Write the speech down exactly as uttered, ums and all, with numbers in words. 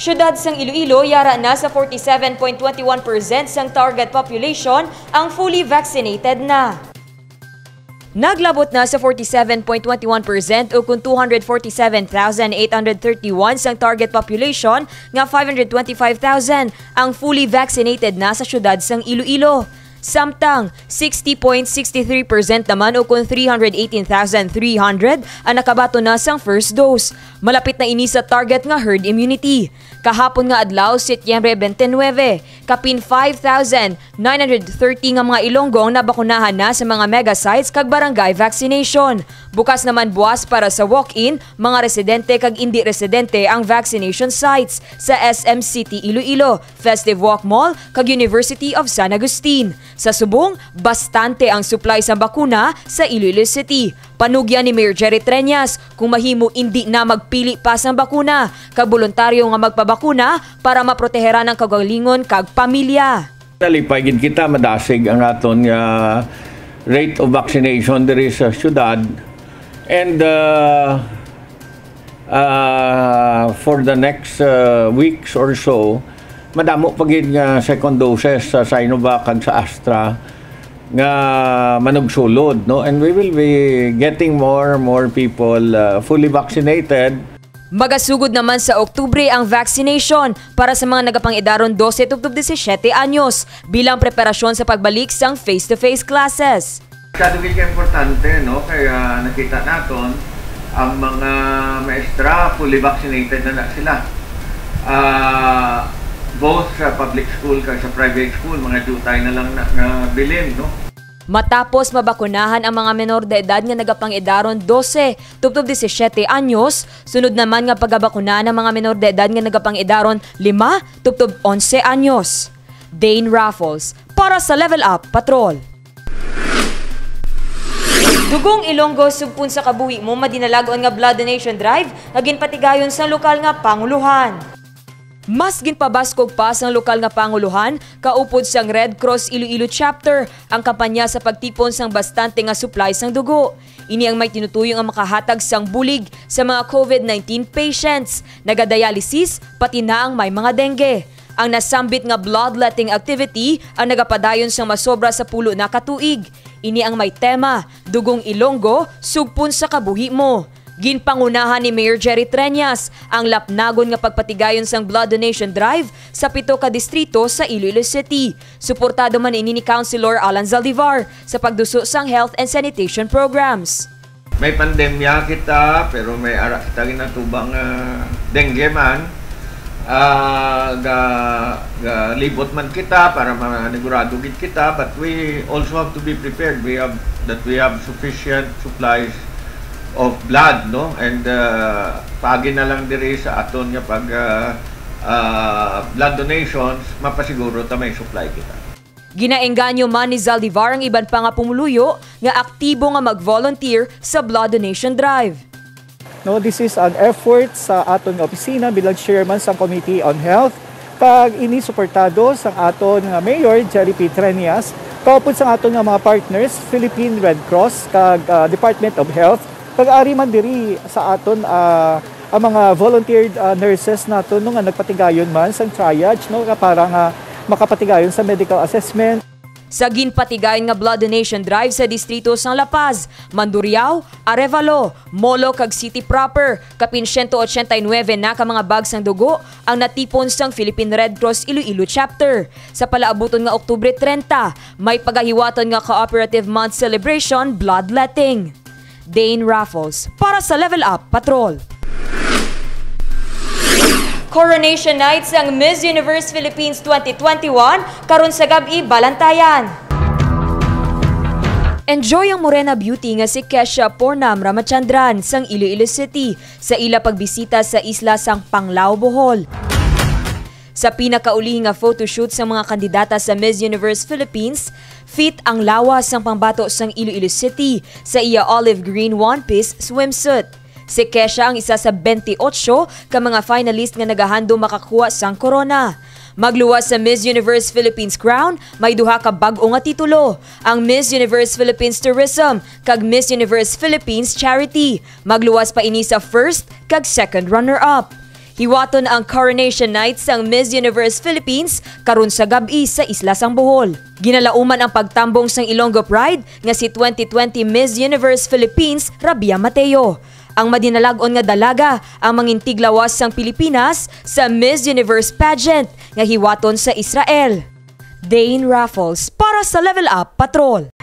Siyudad sang Iloilo, yara na sa forty-seven point twenty-one percent sang target population ang fully vaccinated na. Naglabot na sa forty-seven point twenty-one percent, o kon two hundred forty-seven thousand eight hundred thirty-one sang target population nga five hundred twenty-five thousand ang fully vaccinated na sa siyudad sang Iloilo. Samtang sixty point six three percent naman, o kon three hundred eighteen thousand three hundred, ang nakabaton na sang first dose. Malapit na ini sa target nga herd immunity. Kahapon nga adlaw, Setyembre twenty-nine, kapin five thousand nine hundred thirty nga mga Ilonggo ang nabakunahan na sa mga mega sites kag barangay vaccination. Bukas naman buas para sa walk-in, mga residente kag indi residente ang vaccination sites sa S M City Iloilo, Festive Walk Mall, kag University of San Agustin. Sa subong, bastante ang supply sang bakuna sa Iloilo City. Panugyan ni Mayor Jerry Treñas, kung mahimo, indi na magpili pa sang bakuna, kag boluntaryo nga magpabakuna para maproteheran ang kaugalingon kag pamilya. Nalipay gid kita, madasig ang aton nga rate of vaccination diri sa syudad. And, uh, uh, for the next, uh, weeks or so, madamo pa gid nga second doses sa Sinovac kag sa Astra nga manugsulod, no? And we will be getting more and more people, uh, fully vaccinated. Magasugod naman sa Oktubre ang vaccination para sa mga nagapang-edaron dose tubtob disisiete anyos bilang preparasyon sa pagbalik sang face-to-face classes. Masyado gid ka importante, no? Kaya nakita naton ang mga maestra, fully vaccinated na na sila. Ah, both sa public school kag sa private school, mga diutay na lang na nga bilin, no? Matapos mabakunahan ang mga menor de edad nga nagapang-edaron dose tubtob disisiete anyos, sunod naman nga pagabakunahan ang mga menor de edad nga nagapang-edaron lima tubtob onse anyos. Dane Raffles, para sa Level Up Patrol. Dugong Ilonggo sugpon sa kabuhi mo madinalag-on nga blood donation drive nga ginpatigayon sang lokal nga pangulohan. Mas ginpabaskog pa sang lokal nga pangulohan kaupod sang Red Cross Iloilo Chapter ang kampanya sa pagtipon sang bastante nga supply sang dugo. Ini ang may tinutuyo nga makahatag sang bulig sa mga COVID nineteen patients, nagadialysis, pati na ang may mga dengue. Ang nasambit nga bloodletting activity ang nagapadayon sang masobra sa pulo na ka tuig. Ini ang may tema, Dugong Ilonggo, Sugpon sa Kabuhi Mo. Ginpangunahan ni Mayor Jerry Treñas ang lapnagon nga pagpatigayon sang blood donation drive sa pito ka distrito sa Iloilo City. Suportado man ini ni Councilor Alan Zaldivar sa pagduso sang health and sanitation programs. May pandemya kita, pero may ara kita ginatubang, ah, dengue man. Ah, ga-, galibot man kita para manigurado gid kita, but we also have to be prepared. We have, that we have sufficient supplies of blood, no? And, ah, paagi na lang diri sa aton nga pag, ah, ah, blood donations, mapasiguro ta may supply kita. Ginaengganyo man ni Zaldivar ang iban pa nga pumuluyo nga aktibo nga mag-volunteer sa blood donation drive. No, this is an effort sa aton nga opisina bilang chairman sang Committee on Health, kag ini suportado sang aton nga Mayor Jerry P. Treñas, kaupod sang aton nga mga partners, Philippine Red Cross kag, ah, Department of Health, kag ari man diri sa aton, ah, ang mga volunteered, ah, nurses naton, no, nga nagpatigayon man sang triage, no, nga para nga makapatigayon sa medical assessment. Sa ginpatigayon nga blood donation drive sa distrito sang La Paz, Mandurriao, Arevalo, Molo kag City Proper, kapin siyento ochenta y nuebe na ka mga bag sang dugo ang natipon sang Philippine Red Cross Iloilo Chapter. Sa palaabuton nga Oktubre treinta, may pagahiwaton nga Cooperative Month Celebration Bloodletting. Dane Raffles para sa Level Up Patrol. Coronation Night sang Miss Universe Philippines twenty twenty-one karon sa gab-i, Balantayan. Enjoy ang morena beauty nga si Kesha Pornam Ramachandran sang Iloilo City sa ila pagbisita sa isla sang Panglao, Bohol. Sa pinakaulihi nga photoshoot sa mga kandidata sa Miss Universe Philippines, fit ang lawas sang pangbato sang Iloilo City sa iya olive green one-piece swimsuit. Si Kesha ang isa sa twenty-eight ka mga finalist nga nagahandom makakuha sang korona. Magluwas sa Miss Universe Philippines crown, may duha ka bag-o nga titulo, ang Miss Universe Philippines Tourism kag Miss Universe Philippines Charity. Magluwas pa ini sa first kag second runner-up. Hiwaton ang Coronation Night sang Miss Universe Philippines karon sa gab-i sa Isla sang Bohol. Ginalauman ang pagtambong sang Ilonggo Pride nga si twenty twenty Miss Universe Philippines, Rabia Mateo. Ang madinalag-on nga dalaga ang mangintiglawas sang Pilipinas sa Miss Universe pageant nga hiwaton sa Israel. Dane Raffles para sa Level Up Patrol.